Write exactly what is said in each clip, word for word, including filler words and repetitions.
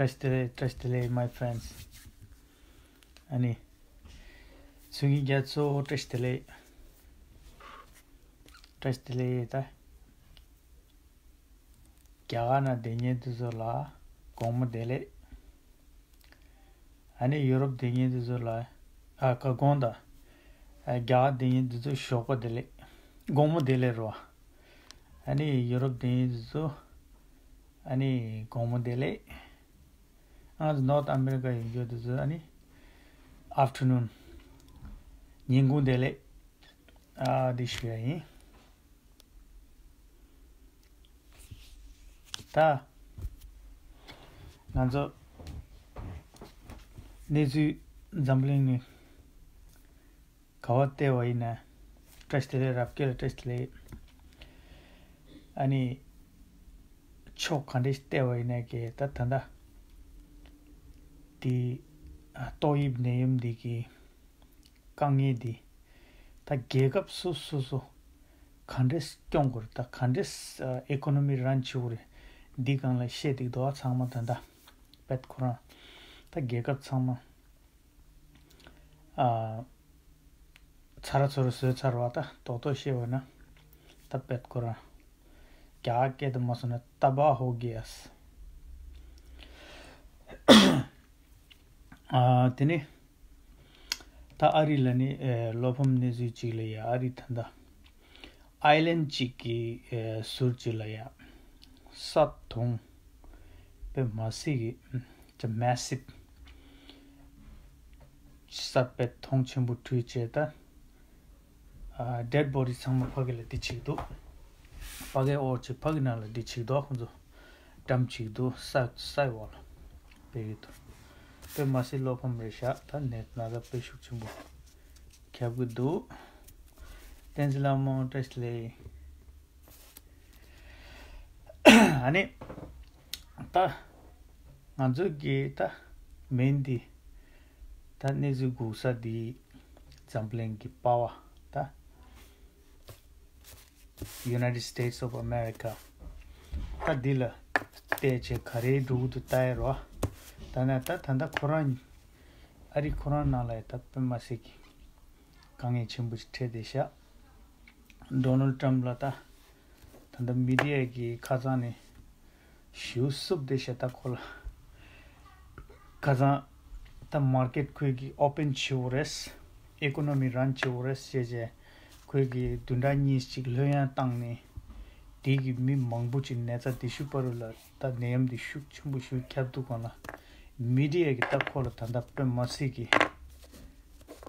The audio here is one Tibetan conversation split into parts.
བཀྲ་ཤིས་བདེ་ལེགས། བཀྲ་ཤིས་བདེ་ལེགས། My friends. ཨ་ནི། ཚུལ་གྱི་རྒྱ་མཚོ། བཀྲ་ཤིས་བདེ་ལེགས། བཀྲ་ཤིས་བདེ་ལེགས། ད། རྒྱ་གར་ན་བསྡད་མཁན་དེ་ཚོ་ལ་དགོང་མོ་བདེ་ལེགས། ཨ་ནི་ཡུ་རོབ་བསྡད་མཁན་དེ་ཚོ་ལ། ཨ་ཁ་དགོང་དང་། ཨ་རྒྱ་གར་བསྡད་མཁན་དེ་ཚོ་ཞོགས་པ་བདེ་ལེགས། དགོང་མོ་བདེ་ལེགས་རོ། ཨ་ནི་ཡུ་རོབ་བསྡད་མཁན་དེ་ཚོ། ཨ་ནི་དགོང་མོ་བདེ་ལེགས། ང་ཚོ་North America ཡོད་རྒྱུ་དེ་ཚོ་ཨ་ནི་afternoon། ཉིན་གུང་བདེ་ལེགས། ཨ་འདི་ཞུ་ཡ་ཡིན། ད། ང་ཚོ་གནས་ཚུལ་འཛམ་གླིང་ནས་ག་བ་བལྟས་པ་ཡིན་ན། བཀྲ་ཤིས་བདེ་ལེགས། རབ་རྒྱས་ལ་བཀྲ་ཤིས་བདེ་ལེགས། ཨ་ནི། ཕྱོགས་ག་འདྲས་བལྟས་པ་ཡིན་ན་གི་ད་ད་ལྟ། དེ། ཏོག་དབྱིབས་ནད་ཡམས་འདི་གི་དཀའ་ངལ་འདི། ད་རྒྱལ་ཁབ་སོ་སོ་སོ་ག་འདྲས་སྐྱོང་དགོས་རེད། ད་ག་འདྲས་economy run བྱེད་དགོས་རེད། འདི་སྒང་ལ་བཤད་འདུག་དོ། ཚང་མ་ད་ལྟ་བེད་ཁོ་རང་། ད་རྒྱལ་ཁབ་ཚང་མ། ཨ། ཚ་ར་ཚོ་ར་བཟོས་ཚར་བ། ད་རྡོག་རྡོག་བཤད་པ་ན། ད་བེད་ཁོ་རང་། རྒྱ་སྐད་དུ་མ་སོང་ན་ཏ་བ་ཧོ་གི་ཨ་སི། ཨ། དེ་ནི། ད་ཨ་རི་ལ་ནི་ཨེ་བློ་ཕམ་གནས་ཚུལ་ཅིག་ལ་ཡ། ཨ་རི་ད་ལྟ་island གཅིག་གི་ཨེ་ཟུར་གཅིག་ལ་ཡ། ས་དོང་དཔེ་མ་སྲིད་ཀྱི་ཅ་massive། ས་དཔེ་དོང་ཆེན་པོ་བྲུས་བྱས། ད་ཨ་dead body ཚང་མ་ཕ་གི་ལ་འདི་བྱེད་འདུག་ཕ་གི་ཨོར་ཅིག་ཕ་གི་ནང་ལ་འདི་བྱེད་འདུག་ཁོང་ཚོ་འགྲམ་བྱེད་འདུག་ས་ས་འོག་ལ་སྤེལ་གི་འདུག་དཔེ་མ་སྲིད་བློ་ཕམ་རེད་ཤག་ད་ནད་ན་ཚ་དཔེ་ཤུགས་ཆེན་པོ་ཁྱབ་གི་འདུག་བསྟན་འཛིན་ལྷ་མོ་བཀྲ་ཤིས་བདེ་ལེགས། ཨ་ནི། ད། ང་ཚོ་གི་ད་མིང་འདི། ད་གནས་ཚུལ་སྒུག་ས་འདི། འཛམ་གླིང་གི་པ་ཝར་ད། United States of America། ད་འདི་ལ་བལྟས་བྱས་ག་རེ་འགྲོ་གི་འདུག་ལྟ་ཡ་རོ། ད་ན་ད་ད་ད་ཁོ་རང་། ཨ་རི་ཁོ་རང་ནང་ལ་ཡ་ད་དཔེ་མ་སྲིད་ཀྱི་དཀའ་ངལ་ཆེན་པོ་ཞིག་འཕྲད་བསྡད་ཤག Donald Trump ལ་ད་ད་ལྟ་མི་ཌི་ཡ་གི་ཁ་སང་ནས་ཞེ་པོ་བསུབས་བསྡད་ཤག་ད་ཁོ་ལ་ཁ་སང་ད་མར་ཀེཊ་ཁོས་ཀྱིས་ཨོ་པན་བྱེད་དགོས་རེད། ཨི་ཀོ་ནོ་མི་རན་བྱེད་དགོས་རེད་ཟེར་བྱས། ཁོས་ཀྱིས་བདུན་ཕྲག་གཉིས་ཅིག་ལྷོད་ཡངས་བཏང་ནས། དེ་གི་མི་མང་པོ་ཅིག་ནད་ཚ་དེ་ཤུགས་པ་རུ་ལ་ད་ནད་ཡམས་དེ་ཤུགས་ཆེན་པོ་ཞིག་ཁྱབ་འདུག་གང་ལ། མི་ཌི་ཡ་གི་ད་ཁོ་ལ་ད་ལྟ་དཔེ་མ་སྲིད་ཀྱི་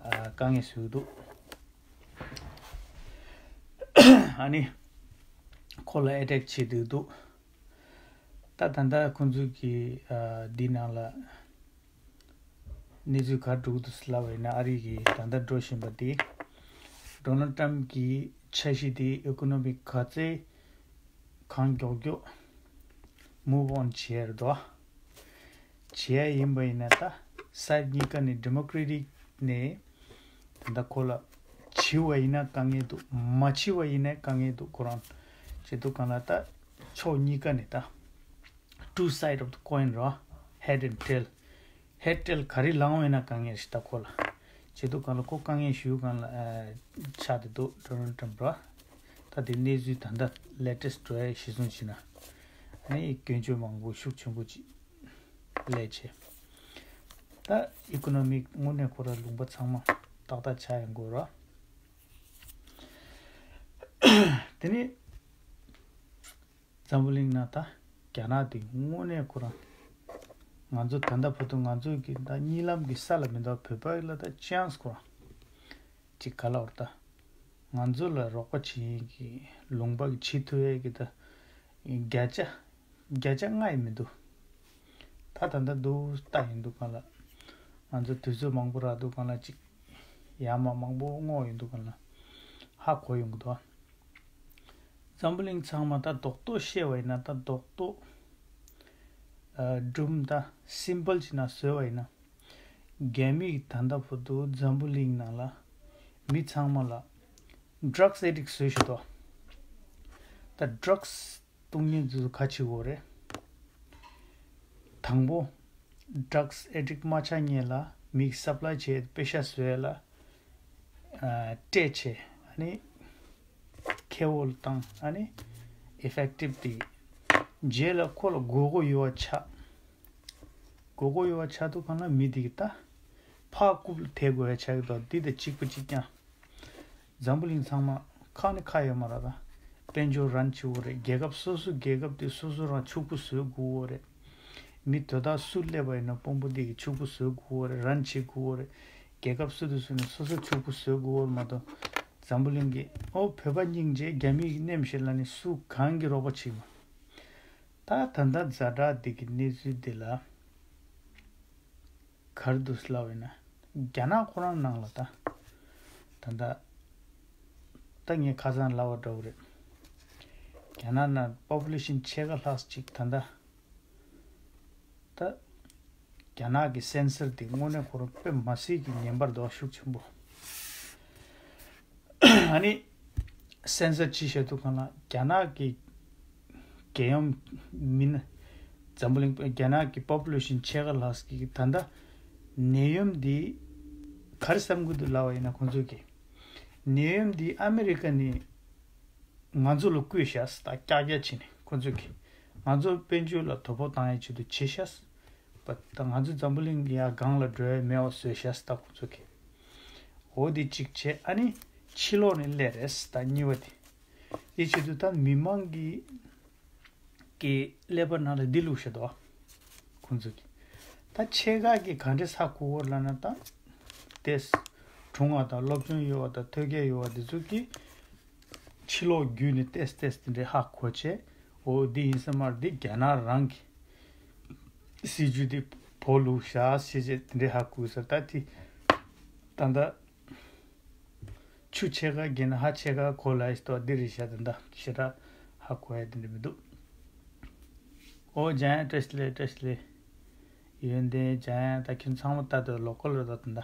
ཨ་དཀའ་ངལ་བཟོས་འདུག་ཨ་ནི། ཁོ་ལ་ཨེ་ཊེག་བྱེད་འདུག་འདུག་ད་ད་ལྟ་ཁོང་ཚོས་ཀྱི་ཨ་འདི་ནང་ལ་གནས་ཚུལ་ག་འགྲོ་གི་འདུག་ལབ་པ་ཡིན་ན། ཨ་རི་གི་ད་ལྟ་འགྲོ་བཞིན་པ་དེ། Donald Trump གི་འཆར་གཞི་དེ་ཨི་ཀོ་ནོ་མི་ག་ཚད་གང་མགྱོགས་མགྱོགས་move on བྱས་རེད་དོ། བྱས་ཡིན་པ་ཡིན་ན་ད་སའེ་ཌི་གཉིས་ཀ་ནས་ཌི་མོ་ཀྲེ་ཊིག་ནས་ད་ལྟ་ཁོ་ལ་བྱེད་པ་ཡིན་ན་དཀའ་ངལ་འདུག་མ་བྱེད་པ་ཡིན་ན་དཀའ་ངལ་འདུག་ཁོ་རང་བྱེད་འདུག་གང་ལ་ད་ཕྱོགས་གཉིས་ཀ་ནས་ད། Two side of the coin རོ། Head and tail། Head tail ག་རེ་ལངས་བས་ན་དཀའ་ངལ་ཞིག་ད་ཁོ་ལ། བྱེད་དུས་གང་ལ་ཁོ་དཀའ་ངལ་ཞུ་གང་ལ་ཨ་ཆགས་ཏེ་འདུག Donald Trump རོ། ད་དེ་གནས་ཚུལ་ད་ལྟ་latest འགྲོ་ཡ་གཞི་བཟུང་བྱས་ན། ཨ་ནི་སྐྱོན་བརྗོད་མང་པོ་ཤུགས་ཆེན་པོ་ཅིག་སླེབས་བྱས། ད་economic དངོས་གནས་ཁོ་ར་ལུང་པ་ཚང་མ་ཏག་ཏག་ཆགས་ཡོང་གི་རོ། དེ་ནས། འཛམ་བུ་གླིང་ན་ད་རྒྱ་ནག་དེ་དངོས་གནས་ཁོ་རང་། ང་ཚོ་ད་ལྟ་བར་དུ་ང་ཚོ་གི་ད་གཉིད་ལམ་གྱི་ས་ལ་མི་འདུག་བོད་པ་ལ་ད་chance ཁོ་རང་ཅིག་ག་ལ་བར་ད། ང་ཚོ་ལ་རོགས་པ་བྱེད་ཡིན་གྱི་ལུང་པ་གི་བྱེད་ཐུབ་ཡས་ཀྱི་ད་བརྒྱ་ཆ་བརྒྱ་ཆ་ལྔ་ཡི་མི་འདུག་ད་ད་ལྟ་འདུག་ལྟ་ཡིན་འདུག་གང་ལ། ང་ཚོ་དུས་ཚོད་མང་པོ་རག་འདུག་གང་ལ་ཅིག་ཡར་མར་མང་པོ་སྔོག་ཡིན་འདུག་གང་ལ་ཧ་གོ་ཡོང་གི་འདུག་འཛམ་བུ་གླིང་ཚང་མ་ད་རྡོག་རྡོག་བཤད་པ་ཡིན་ན་ད་རྡོག་རྡོག་ཨ་སྒྲུང་ད་simple ཅིག་ནང་བཟོས་པ་ཡིན་ན། རྒྱ་མི་གི་ད་ལྟ་བར་དུ་འཛམ་བུ་གླིང་ནང་ལ་མི་ཚང་མ་ལ་drugs addict བཟོས་ཤི་ཏོ། ད་drugs བཏུང་མཁན་ཚོས་ག་བྱེད་དགོས་རེད། དང་པོ། ཌག་སི་ཨེ་ཌིག་མ་ཆགས་སྔོན་ལ་མིག་སབ་ལའི་བྱས་པེ་ཤ་བཟོས་ལ་སྤྲད་བྱས། ཨ་ནི་ཁེ་བོ་ལ་བཏང་། ཨ་ནི་ཨི་ཕེག་ཊིབ་དེ་རྗེས་ལ་ཁོ་ལ་དགོས་མཁོ་ཡོད་པ་ཆགས། དགོས་མཁོ་ཡོད་པ་ཆགས་དུས་གང་ལ་མི་དེ་གི་ད་ཕར་རྐུབ་ལ་ཐེབས་དགོས་པ་ཆགས་ཀྱི་འདུག་འདི་དང་གཅིག་པ་གཅིག་རྐྱང་། འཛམ་བུ་གླིང་ཚང་མ་ཁག་ནི་ཁག་ཡོད་མ་རེད། ད་དཔལ་འབྱོར་རན་ཆེ་བོ་རེད། རྒྱལ་ཁབ་སོ་སོ་རྒྱལ་ཁབ་དེ་སོ་སོ་རང་ཕྱུག་པོ་བཟོ་དགོས་བོ་རེད། མི་དོ་བདག་སུ་སླེབས་པ་ཡིན་ན་དཔོན་པོ་དེ་གི་ཕྱུག་པོ་བཟོ་དགོས་བོ་རེད། རན་ཆེ་དགོས་བོ་རེད། རྒྱལ་ཁབ་སུ་དེ་སུ་ནས་སོ་སོ་ཕྱུག་པོ་བཟོ་དགོས་བོ་རེད་མ་གཏོགས། འཛམ་བུ་གླིང་གི་ཨོ་བོད་པ་སྙིང་རྗེ་རྒྱ་མི་གི་མནན་བཞག་ལབ་ནས་སུ་གང་གི་རོགས་པ་བྱེད་མ། ད་ད་ལྟ་ཛ་དྲག་འདི་གི་གནས་ཚུལ་འདི་ལ་ག་རེ་འདུག་ལབ་ཡིན་ན། རྒྱ་ནག་ཁོ་རང་ནང་ལ་ད་ད་ལྟ་ད་ངས་ཁ་སང་ལབ་པ་འདྲ་བོ་རེད། རྒྱ་ནག་ནང་པོ་པུ་ལེ་ཤན་ཕྱེད་ཀ་ལྷག་ཅིག་ད་ལྟ་ད་རྒྱ་ནག་གི་སེན་སར་དེ་དངོས་གནས་ཁོ་རང་དཔེ་མ་སྲིད་ཀྱི་ངན་པར་འདུག་ཤུགས་ཆེན་པོ། ཨ་ནི་སེན་སར་ཅི་བྱེད་དུས་གང་ལ་རྒྱ་ནག་གི་རྒྱལ་ཡོངས་མི་སྣ་འཛམ་བུ་གླིང་རྒྱ་ནག་གི་པོ་པུ་ལེ་ཤན་ཕྱེད་ཀ་ལྷག་ཅིག་གི་ད་ལྟ་ནད་ཡམས་འདི་ག་རེ་བསམ་གྱི་འདུག་ལབ་པ་ཡིན་ན་ཁོང་ཚོ་གི་ནད་ཡམས་འདི་ཨ་མི་རི་ཀ་ནས་ང་ཚོ་ལ་བསྐུས་ཤག་ད་ཀྱག་ཀྱག་བྱས་ནས་ཁོང་ཚོ་གི་ང་ཚོ་དཔལ་འབྱོར་ལ་དོ་ཕོག་བཏང་ཡའི་ཆེད་དུ་བྱས་ཤག་པ་ད་ང་ཚོ་འཛམ་བུ་གླིང་གི་ཡ་སྒང་ལ་འགྲོ་ཡ་མེད་པ་བཟོས་ཤག་ད་ཁོང་ཚོ་གི་འོ་དེ་གཅིག་བྱས། ཨ་ནི་ཕྱི་ལོགས་ནས་སླེབས་རེད་ད་གཉིས་པ་དེ། དེ་བྱེད་དུས་ད་མི་མང་གི་གི་ཀླད་པ་ནང་ལ་འདི་བླུགས་བཞག་འདུག་ཁོང་ཚོ་གི་ད་ཕྱེད་ཀ་གི་ག་འདྲས་ཧ་གོ་བོར་ལབ་ན་ད་དེ་གྲུང་བ་དང་སློབ་སྦྱོང་ཡོད་པ་དང་ཐོས་རྒྱ་ཡོད་པ་དེ་ཚོ་གི་ཕྱི་ལོགས་བརྒྱུད་ནས་ཏེས་ཏེས་དེ་འདྲའི་ཧ་གོ་བྱས། འོ་འདི་ཡིན་ས་མ་རེད། འདི་རྒྱ་ནག་རང་གི་སྲིད་ཇུས་འདི་བོ་ལུག་ཤ་ཞེས་བྱས་དེ་འདྲའི་ཧ་གོ་ས། ད་དེ་ད་ལྟ་ཆུ་ཕྱེད་ཀ་བརྒྱབ་ན་ཧ་ཕྱེད་ཀ་གོ་ལ་ཡིས་ཏོ་འདི་རེད་ཤག་ད་ལྟ་ཞེ་དྲག་ཧ་གོ་ཡ་དེ་འདྲ་མི་འདུག་འོ་འཇམ་དབྱངས་བཀྲ་ཤིས་བདེ་ལེགས། བཀྲ་ཤིས་བདེ་ལེགས། ཡོན་ཏན་འཇམ་དབྱངས། ད་ཁྱོད་ཚང་མ་ལྟ་དུས་ལོ་ཀལ་རེད་ད་ད་ལྟ།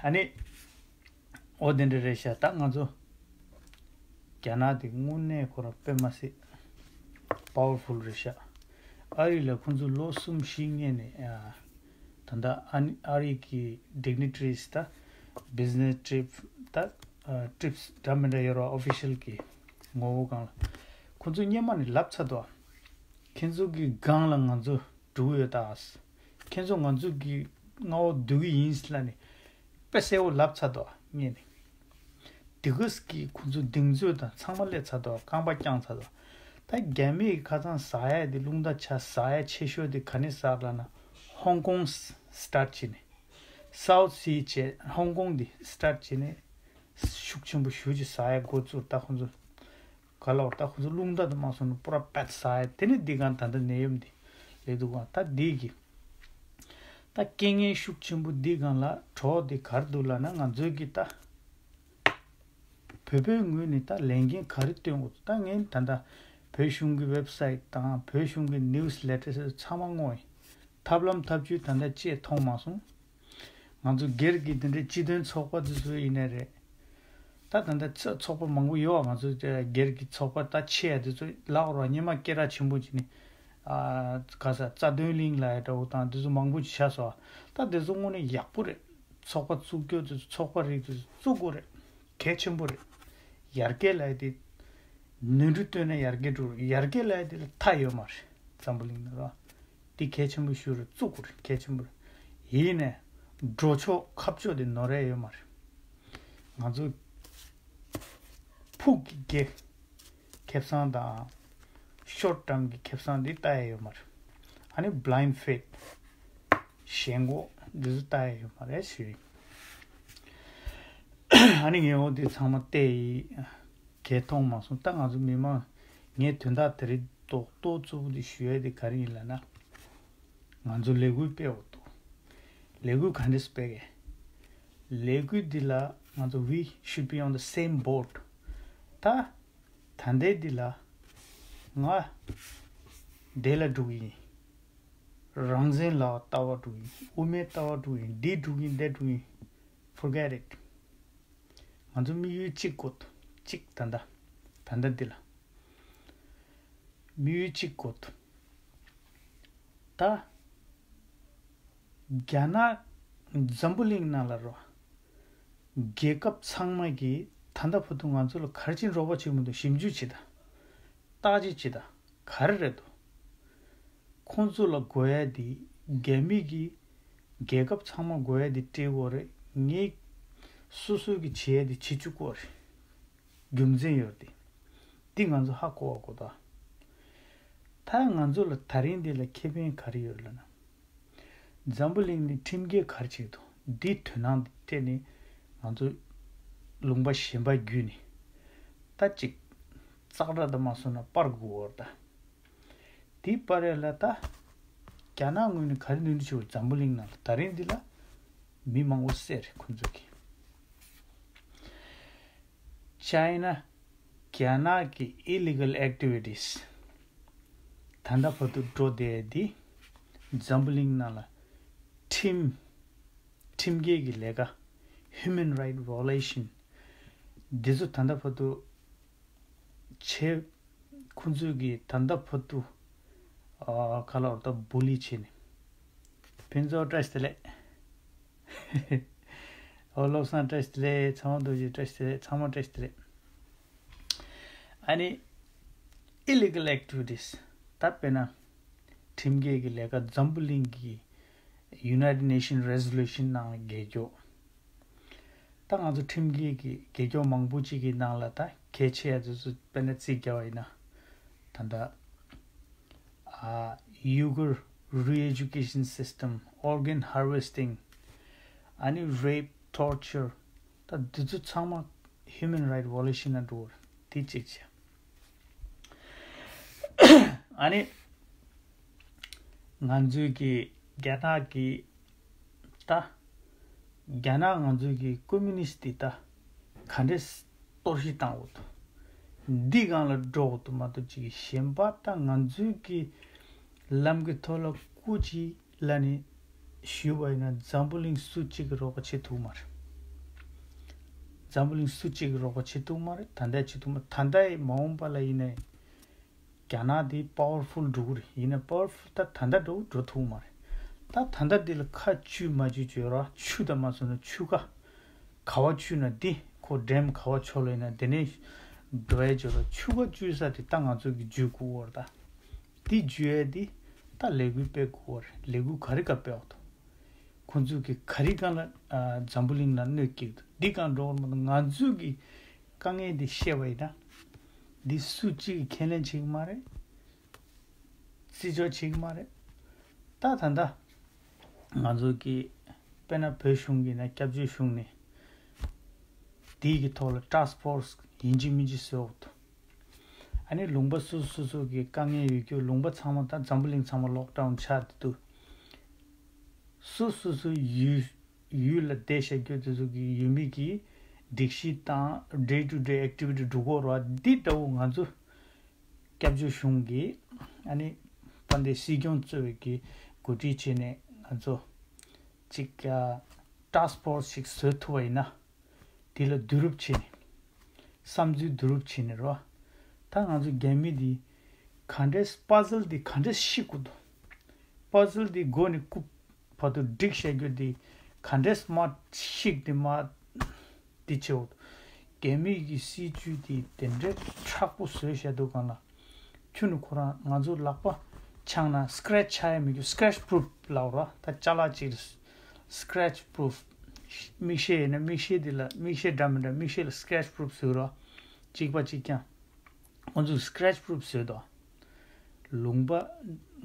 ཨ་ནི། འོ་དེ་འདྲ་རེད་ཤག་ད་ང་ཚོ་རྒྱ་ནག་དེ་དངོས་གནས་ཁོ་རང་དཔེ་མ་སྲིད་པ་ཝར་ཕུལ་རེད་ཤག་ཨ་རི་ལ་ཁོང་ཚོ་ལོ་གསུམ་བཞི་སྔོན་ནས་ཨ། ད་ལྟ་ཨ་ནི་ཨ་རི་གི་ཌིག་ནི་ཊི་རིས་ད་བི་ཛི་ནེ་སི་ཊི་རིབ་ད་ཊི་རིབ་སི་འདྲ་མི་འདྲ་ཡོད་རེད། ཨོ་ཕི་ཤལ་གི་ངོ་བོ་སྒང་ལ་ཁོང་ཚོ་སྔོན་མ་ནས་ལབ་ཚར་འདུག་ཁྱེད་ཚོ་གི་སྒང་ལ་ང་ཚོ་འགྲོ་གི་ཡོད་ད། ཁྱེད་ཚོ་ང་ཚོ་གི་མངའ་འོག་སྡོད་ཀྱི་ཡིན་ལབ་ནས་དཔེ་གསལ་པོ་ལབ་ཚར་འདུག་སྔོན་ནས། དེ་ག་གི་ཁོང་ཚོ་གདེང་ཚོད་དང་ཚང་མ་སླེབས་ཚར་འདུག་རྐང་པ་བརྐྱངས་ཚར་འདུག་ད་རྒྱ་མིའི་ཁ་སང་ཟ་ཡ་དེ་རླུང་རྟ་ཆ་ཟ་ཡ་ཆེ་ཤོས་དེ་ག་ནས་ཟ་ལབ་ན་ཧོང་ཀོང་སི་ཊར་ཊི་བྱས་ནས། སའུ་ཐི་སི་ཊི་བྱས་ཧོང་ཀོང་དེ་སི་ཊར་ཊི་བྱས་ནས་ཤུགས་ཆེན་པོ་ཞེ་ཅིག་ཟ་ཡ་འགོ་བཙུགས། ད་ཁོང་ཚོ་ག་ལ་བར་ད་ཁོ་ཚོ་རླུང་རྟ་དུ་མ་སོང་ན་པུ་ར་པད་ཟ་ཡ་དེ་ནི་འདི་གང་ད་ལྟ་ནད་ཡམས་འདི་སླེབས་འདུག་ག་ད་འདི་གི་ད་རྐྱེན་ངན་ཤུགས་ཆེན་པོ་འདི་གང་ལ་གྲོགས་འདི་གར་འདུག་ལབ་ན་ང་ཚོའི་གི་ད་བོད་པའི་ངོས་ནས་ད་ལས་འགན་ག་རེ་སྟོན་དགོས་ད་ངས་ད་ལྟ་བོད་གཞུང་གི་ཝེབ་སའིཊ་དང་བོད་གཞུང་གི་ནིའུ་སི་ལེ་ཊར་ཚང་མ་བསྔོགས་ཡིན། ཐབས་ལམ་ཐབས་ཇུས་ད་ལྟ་ཅིག་མཐོང་མ་སོང་། ང་ཚོ་སྒེར་གྱི་དེ་འདྲའི་སྤྱི་དོན་ཚོགས་པ་དེ་ཚོ་ཡིན་ནའི་རེད། ད་ད་ལྟ་ཚོ་ཚོགས་པ་མང་པོ་ཡོད་པ། ང་ཚོ་སྒེར་གྱི་ཚོགས་པ་ད་ཆེ་ཡ་དེ་ཚོ་ལག་རོགས་སྔོན་མ་སྐད་གྲགས་ཆེན་པོ་བྱས་ནས་ཨ་ག་ས་རྩ་དོན་གླིང་ལབ་ཡ་འདྲ་བོ་དང་དེ་ཚོ་མང་པོ་ཅིག་ཆགས་སོང་། ད་དེ་ཚོ་དངོས་གནས་ཡག་པོ་རེད། ཚོགས་པ་བཙུགས་རྒྱུ་དེ་ཚོ་ཚོགས་པ་རིགས་དེ་ཚོ་བཙུགས་དགོས་རེད། གལ་ཆེན་པོ་རེད། ཡར་རྒྱས་ལབ་ཡ་དེ་ནོར་འཁྲུལ་བཏོན་ན་ཡར་རྒྱས་འགྲོ་རེད། ཡར་རྒྱས་ལབ་ཡ་དེ་ལ་མཐའ་ཡོད་མ་རེད། འཛམ་བུ་གླིང་ནང་ལ། འདི་གལ་ཆེན་པོ་ཞིག་རེད། བཙུགས་དགོས་རེད། གལ་ཆེན་པོ་རེད། ཡིན་ནའི་འགྲོ་ཕྱོགས་ཁ་ཕྱོགས་དེ་ནོར་ཡ་ཡོད་མ་རེད། ང་ཚོ་ཕུགས་ཀྱི་དགེ་ཁེ་བཟང་དང་ཤོར་ཊརམ་གྱི་ཁེ་བཟང་འདི་ལྟ་ཡ་ཡོད་མ་རེད། ཨ་ནི་བྷ་ལའིན་ཌི་ཕེ་ཐི་ཞེན་ཁོག་འདི་ཚོ་ལྟ་ཡ་ཡོད་མ་རེད་ཞུ་ཡིན། ཨ་ནི་ངས་འོ་འདི་ཚང་མ་བལྟས་ཡིན། གས་མཐོང་མ་སོང་། ད་ང་ཚོ་མི་མང་ངས་དོན་དག་དེ་རིང་རྡོག་རྡོག་གཙོ་བོ་དེ་ཞུ་ཡ་དེ་ག་རེ་ཡིན་ལབ་ན། ང་ཚོ་ལས་འགུལ་སྤེལ་འོ་འདུག་ལས་འགུལ་ག་འདྲས་སྤེལ་གས། ལས་འགུལ་འདི་ལ་ང་ཚོ་we should be on the same boat། ད་ད་ལྟའི་འདི་ལ་ང་འདི་ལ་འགྲོ་གི་ཡིན། རང་བཙན་ལ་ལྟ་བ་འགྲོ་གི་ཡིན། དབུ་མའི་ལྟ་བ་འགྲོ་གི་ཡིན། འདི་འགྲོ་གི་ཡིན། འདི་འགྲོ་གི་ཡིན། Forget it། ང་ཚོ་དམིགས་ཡུལ་གཅིག་དགོས་འདུག་གཅིག་ད་ལྟ་ད་ལྟ་འདི་ལ་དམིགས་ཡུལ་གཅིག་དགོས་འདུག་ད་རྒྱ་ནག་འཛམ་བུ་གླིང་ནང་ལ་རོ། རྒྱལ་ཁབ་ཚང་མ་གིས་ད་ལྟ་བར་དུ་ང་ཚོ་ལ་ག་རེ་བྱས་རོགས་པ་བྱས་མི་འདུག་ཞིབ་འཇུག་བྱེད་དང་། བརྟག་དཔྱད་བྱེད་དང་། ག་རེ་རེད་འདུག་ཁོང་ཚོ་ལ་དགོས་ཡ་དེ་རྒྱ་མི་གིས་རྒྱལ་ཁབ་ཚང་མ་དགོས་ཡ་དེ་སྤྲད་དགོས་རེད། ངས་སོ་སོ་གིས་བྱེད་ཡ་དེ་བྱེད་བཅུག་དགོས་རེད། རྒྱུ་མཚན་ཡོད་རེད། འདི་ང་ཚོ་ཧ་གོ་བ་དགོས་ད། ད་ང་ཚོ་ལ་ད་རིང་འདི་ལ་ཁེ་ཕན་ག་རེ་ཡོད་ལབ་ན། འཛམ་བུ་གླིང་ནི་ཁྲིམས་འགལ་ག་རེ་བྱེད་འདུག་འདིའི་དོན་སྣང་འདི་སྤྲད་ནས་ང་ཚོ་ལུང་པ་གཞན་པ་བརྒྱུད་ནས་ད་ཅིག་ཙག་སྒྲ་དང་མ་སོང་ན་སྤར་དགོས་བར་ད། དེ་སྤར་ཡ་ལ་ད་རྒྱ་ནག་ངོས་ནས་ག་རེ་ནུས་འདུག་ཞུ་བར་འཛམ་བུ་གླིང་ནང་ལ་ད་རིང་འདི་ལ་མི་མང་པོ་བསད་རེད་ཁོང་ཚོ་གིས། China རྒྱ་ནག་གི་illegal activities ད་ལྟ་བར་དུ་འགྲོ་བསྡད་དེ་འཛམ་བུ་གླིང་ནང་ལ་ཁྲིམས་ཁྲིམས་འགལ་གྱི་ལས་ཀ human right violation འདི་ཚོ་ད་ལྟ་བར་དུ་བྱེད། ཁོང་ཚོས་ཀྱི་ད་ལྟ་བར་དུ་ཨ་ག་ལ་བར་ད་བུ་ལི་བྱས་ནས་ཕུན་ཚོགས་བཀྲ་ཤིས་བདེ་ལེགས། ཨོ་བློ་བཟང་བཀྲ་ཤིས་བདེ་ལེགས། ཚང་མ་རྡོ་རྗེ་བཀྲ་ཤིས་བདེ་ལེགས། ཚང་མ་བཀྲ་ཤིས་བདེ་ལེགས། ཨ་ནི་illegal activities ད་དཔེར་ན་ཁྲིམས་འགལ་གྱི་ལས་ཀ་འཛམ་བུ་གླིང་གི་United Nations resolution ནང་ལ་རྒྱལ་སྐྱོབ། ད་ང་ཚོ་ཁྲིམས་འགལ་གྱི་རྒྱལ་སྐྱོབ་མང་པོ་ཅིག་གི་ནང་ལ་ད་གལ་ཆེ་ཡ་དེ་ཚོ་དཔེར་ན་རྩིས་རྒྱག་པ་ཡིན་ན། ད་ལྟ་ཨ་Uyghur re-education system, organ harvesting, ཨ་ནི་rape, torture ད་འདི་ཚོ་ཚང་མ་human right violation ན་འགྲོ་བར་དེ་གཅིག་བྱས། ཨ་ནི་ང་ཚོའི་གི་རྒྱ་ནག་གི་ད་རྒྱ་ནག་ང་ཚོའི་གི་ཀོ་མུ་ནིསྟ་དེ་ད་ག་འདྲས་གཏོར་བཤིག་བཏང་འོ་དོ། འདི་སྒང་ལ་འགྲོ་འོ་དོ་མ་གཏོགས་ཅིག་གཞན་པ་ད་ང་ཚོའི་གི་ལམ་གི་ཐོག་ལ་སྐུ་ཅིག་ལ་ནི་ཞུས་པ་ཡིན་ན་འཛམ་བུ་གླིང་སུ་གཅིག་གི་རོགས་པ་བྱེད་ཐུབ་མ་རེད། འཛམ་བུ་གླིང་སུ་གཅིག་གི་རོགས་པ་བྱེད་ཐུབ་མ་རེད། ད་ལྟ་བྱེད་ཐུབ་མ་རེད། ད་ལྟ་ཡི་མ་འོངས་པ་ལ་ཡིན་ནའི་རྒྱ་ནག་དེ་powerful འགྲོ་གི་རེད། ཡིན་ན་powerful ད་ད་ལྟ་འགྲོ་འགྲོ་ཐུབ་མ་རེད། ད་ད་ལྟ་འདི་ལ་ཁ་བཅུས་མ་བཅུས་བཅོས་ར་ཆུ་དང་མ་སོང་ན་ཆུ་ཁ་ག་བ་བཅུས་ན་འདི་ཁོ་ཌེམ་ག་བ་ཆོག་ལ་ཡིན་ན་དེ་ནས་འགྲོ་ཡ་བཅོས་ར་ཆུ་ཁ་བཅུས་ས་དེ་ད་ང་ཚོ་གི་བརྒྱུད་དགོས་བར་ད། དེ་བརྒྱུད་ཡ་དེ་ད་ལས་འགུལ་སྤེལ་དགོས་བར་ལས་འགུལ་ག་རེ་ག་སྤེལ་བ་དང་། ཁོང་ཚོས་ཀྱི་ག་རེ་གང་ལ་ཨ་འཛམ་བུ་གླིང་ལ་གནོད་སྐྱེལ་འདུག་འདི་གང་འགྲོ་བར་མ་གཏོགས་ང་ཚོས་ཀྱི་དཀའ་ངལ་འདི་བཤད་པ་ཡིན་ན། འདི་སུ་གཅིག་གིས་ཁས་ལེན་བྱེད་ཀྱི་མ་རེད། བརྩི་འཇོག་བྱེད་ཀྱི་མ་རེད། ད་ད་ལྟ་ང་ཚོ་གི་དཔེར་ན་བོད་གཞུང་གི་ན་སྐྱབས་བཅོལ་གཞུང་ནས་དེའི་གི་ཐོག་ལ་task force ཡིན་གཅིག་མིན་གཅིག་བཟོས་འོག་ཏུ། ཨ་ནི་ལུང་པ་སོ་སོ་སོ་སོ་གི་དཀའ་ངལ་ཡོད་རྒྱུ་ལུང་པ་ཚང་མ་ད་འཛམ་བུ་གླིང་ཚང་མ་ལོག་ཌའུན་ཆགས་བསྡད་འདུག་སོ་སོ་སོ་ཡུལ་ཡུལ་ལ་བསྡད་བཞག་རྒྱུ་དེ་ཚོ་གི་ཡུལ་མི་གི་སྒྲིག་གཞི་དང་day to day activity སྒྲུབ་དགོས་རེད་བ། འདི་འདྲ་བོ་ང་ཚོ་སྐྱབས་བཅོལ་གཞུང་གི་ཨ་ནི་དཔལ་ལྡན་སྲིད་སྐྱོང་གཙོས་པའི་གི་གོ་སྒྲིག་བྱས་ནས་ང་ཚོ་ཅིག་task force ཞིག་བཟོས་ཐུབ་པ་ཡིན་ན། དེ་ལ་བསྡུ་རུབ་བྱས་ནས། བསམ་ཚུལ་བསྡུ་རུབ་བྱས་ནས་རོ། ད་ང་ཚོ་རྒྱ་མི་འདི་ག་འདྲས་པ་ཛལ་འདི་ག་འདྲས་བཤིག་དགོས་འདུག་པ་ཛལ་འདི་མགོ་ནས་རྐུབ་བར་དུ་བསྒྲིགས་བཞག་རྒྱུ་འདི་ག་འདྲས་མར་བཤིག་སྟེ་མར་འདི་བྱེད་འོ། རྒྱ་མི་གི་སྲིད་ཇུས་འདི་དེ་འདྲས་མཁྲེགས་པོ་བཟོས་བཞག་འདུག་གང་ལ། ཁྱོད་ནི་ཁོ་རང་ང་ཚོ་ལག་པ་འཆང་ན་scratch ཆགས་ཡ་མི་འདུག scratch proof ལབ་ར། ད་ཅ་ལག་ཅིག་scratch proof མིག་ཤེལ་ཡིན་ན་མིག་ཤེལ་འདི་ལ་མིག་ཤེལ་འདྲ་མི་འདྲ་མིག་ཤེལ་ལ་scratch proof ཟེར་ར། གཅིག་པ་གཅིག་རྐྱང་། ཁོང་ཚོས་scratch proof ཟེར་དོ། ལུང་པ་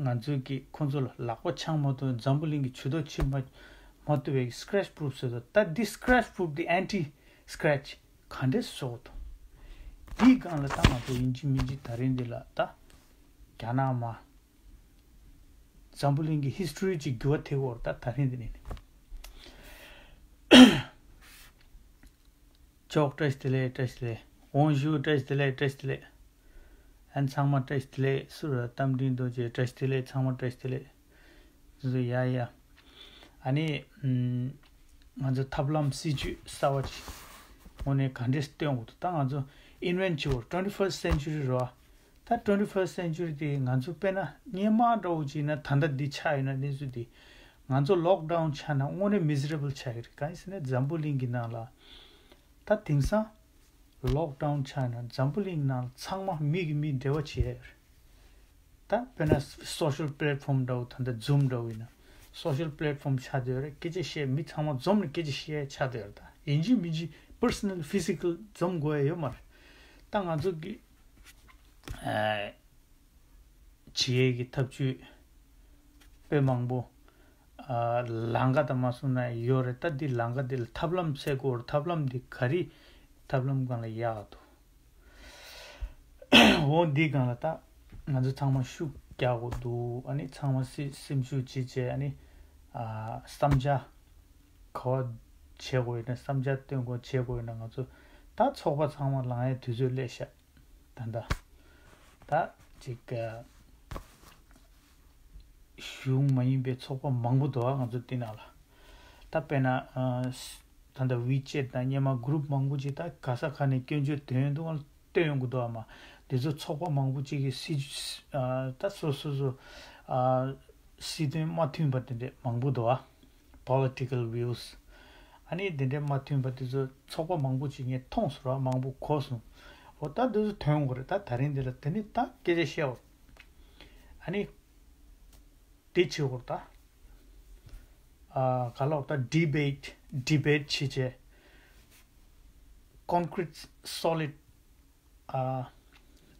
ང་ཚོས་ཀྱིས་ཁོང་ཚོ་ལ་ལག་པ་འཆང་མ་ཐུབ། འཛམ་བུ་གླིང་གི་ཇུས་གཏོགས་བྱེད་མ་མ་ཐུབ་པའི་scratch proof ཟེར་དོ། ད་འདི་scratch proof འདི་anti scratch ག་འདྲས་བཟོ་དོ། འདིའི་སྒང་ལ་ད་ང་ཚོ་ཡིན་གཅིག་མིན་གཅིག་ད་རིང་འདི་ལ་ད་རྒྱ་ནག་མ་འཛམ་བུ་གླིང་གི་history ཅིག་འགྱུར་བ་ཐེབས་ཡོད་རེད། ད་ད་རིང་འདི་ནས་ནི། ཅོག་བཀྲ་ཤིས་བདེ་ལེགས། བཀྲ་ཤིས་བདེ་ལེགས། འོང་ཞུ། བཀྲ་ཤིས་བདེ་ལེགས། བཀྲ་ཤིས་བདེ་ལེགས། ཨན་ཚང་མ་བཀྲ་ཤིས་བདེ་ལེགས། སུ་ར་རྟ་མགྲིན་རྡོ་རྗེ་བཀྲ་ཤིས་བདེ་ལེགས། ཚང་མ་བཀྲ་ཤིས་བདེ་ལེགས། སུ་སུ་ཡ་ཡ། ཨ་ནི་ཨམ་ང་ཚོ་ཐབས་ལམ་སྲིད་ཇུས་གསར་བ་ཅིག་དངོས་གནས་ག་འདྲས་སྟོན་དགོས་འདུག་ད་ང་ཚོ་invent བྱེད་དགོས། twenty first century རེད་བ། ད་twenty first century དེ་ང་ཚོ་དཔེར་ན་སྔོན་མ་འདྲ་བོ་ཅིག་ཡིན་ན། ད་ལྟ་འདི་ཆགས་ཡོད་ན་གནས་ཚུལ་འདི། ང་ཚོ་lockdown ཆགས་ན་དངོས་གནས་miserable ཆགས་ཀྱི་རེད། གང་ཡིན་ཟེར་ན་འཛམ་བུ་གླིང་གི་ནང་ལ་ད་དེང་སང་lockdown ཆགས་ན་འཛམ་བུ་གླིང་ནང་ཚང་མ་མི་གིས་མི་འབྲེལ་བ་བྱེད་ཡ་ཡོད་རེད། ད་དཔེར་ན་social platform འདྲ་བོ། ད་ལྟ་Zoom འདྲ་བོ་ཡིན་ན་social platform ཆགས་བསྡད་ཡོད་རེད། སྐད་ཆ་བཤད། མི་ཚང་མ་འཛོམས་ནས་སྐད་ཆ་བཤད་ཡ་ཆགས་བསྡད་ཡོད་རེད། ད་ཡིན་གཅིག་མིན་གཅིག་personal physical འཛོམས་དགོས་ཡ་ཡོད་མ་རེད། ད་ང་ཚོ་གི་ཨ་བྱེད་ཡས་ཀྱི་ཐབས་ཇུས་དཔེ་མང་པོ། ཨ་ལམ་ཁ་དང་མ་སོང་ན་ཡོད་རེད། ད་འདི་ལམ་ཁ་འདི་ལ་ཐབས་ལམ་འཚོལ་དགོས་རེད། ཐབས་ལམ་འདི་ག་རེ། ཐབས་ལམ་སྒང་ལ་ཡག་འདུག་འོ་འདི་སྒང་ལ་ད་ང་ཚོ་ཚང་མ་ཤུགས་རྒྱག་དགོས་འདུག་ཨ་ནི་ཚང་མ་སེམས་སེམས་ཤུགས་བྱེད་བྱས། ཨ་ནི་ཨ་བསམ་འཆར་ག་བ་བྱེད་དགོས་ཡོད་ན། བསམ་འཆར་བཏོན་དགོས་བྱེད་དགོས་ཡོད་ན། ང་ཚོ་ད་ཚོགས་པ་ཚང་མ་ལངས་ཡས་དུས་ཚོད་སླེབས་ཤག་ད་ལྟ་ད་ཅིག་གཞུང་མ་ཡིན་པའི་ཚོགས་པ་མང་པོ་འདུག་ང་ཚོ་འདི་ནང་ལ། ད་དཔེར་ན་ཨ་ད་ལྟ་WeChat དང་སྔོན་མ་group མང་པོ་ཅིག་ད་ག་ས་ག་ནས་སྐྱོན་བརྗོད་དོན་འདུག་སྟོན་ཡོང་གི་འདུག་ཨ་མ་འདི་ཚོ་ཚོགས་པ་མང་པོ་ཅིག་གིས་སྲིད་ཨ་ད་སོ་སོ་སོ་ཨ་སྲིད་དོན་མ་མཐུན་པ་དེ་འདྲ་མང་པོ་འདུག་ཨ། Political views ཨ་ནི་དེ་འདྲའི་མ་མཐུན་པ་དེ་ཚོ་ཚོགས་པ་མང་པོ་ཅིག་ངས་མཐོང་སོང་ར། མང་པོ་གོ་སོང་། འོ་ད་དེ་ཚོ་ཐོན་དགོས་རེད། ད་ད་རིང་འདི་ལ་དེ་ནི་ད་སྐད་ཆ་བཤད་འོ། ཨ་ནི་དེ་བྱེད་དགོས་རེད་ད། ཨ་ག་ལབ་ད། debate debate བྱེད་བྱས། Concrete solid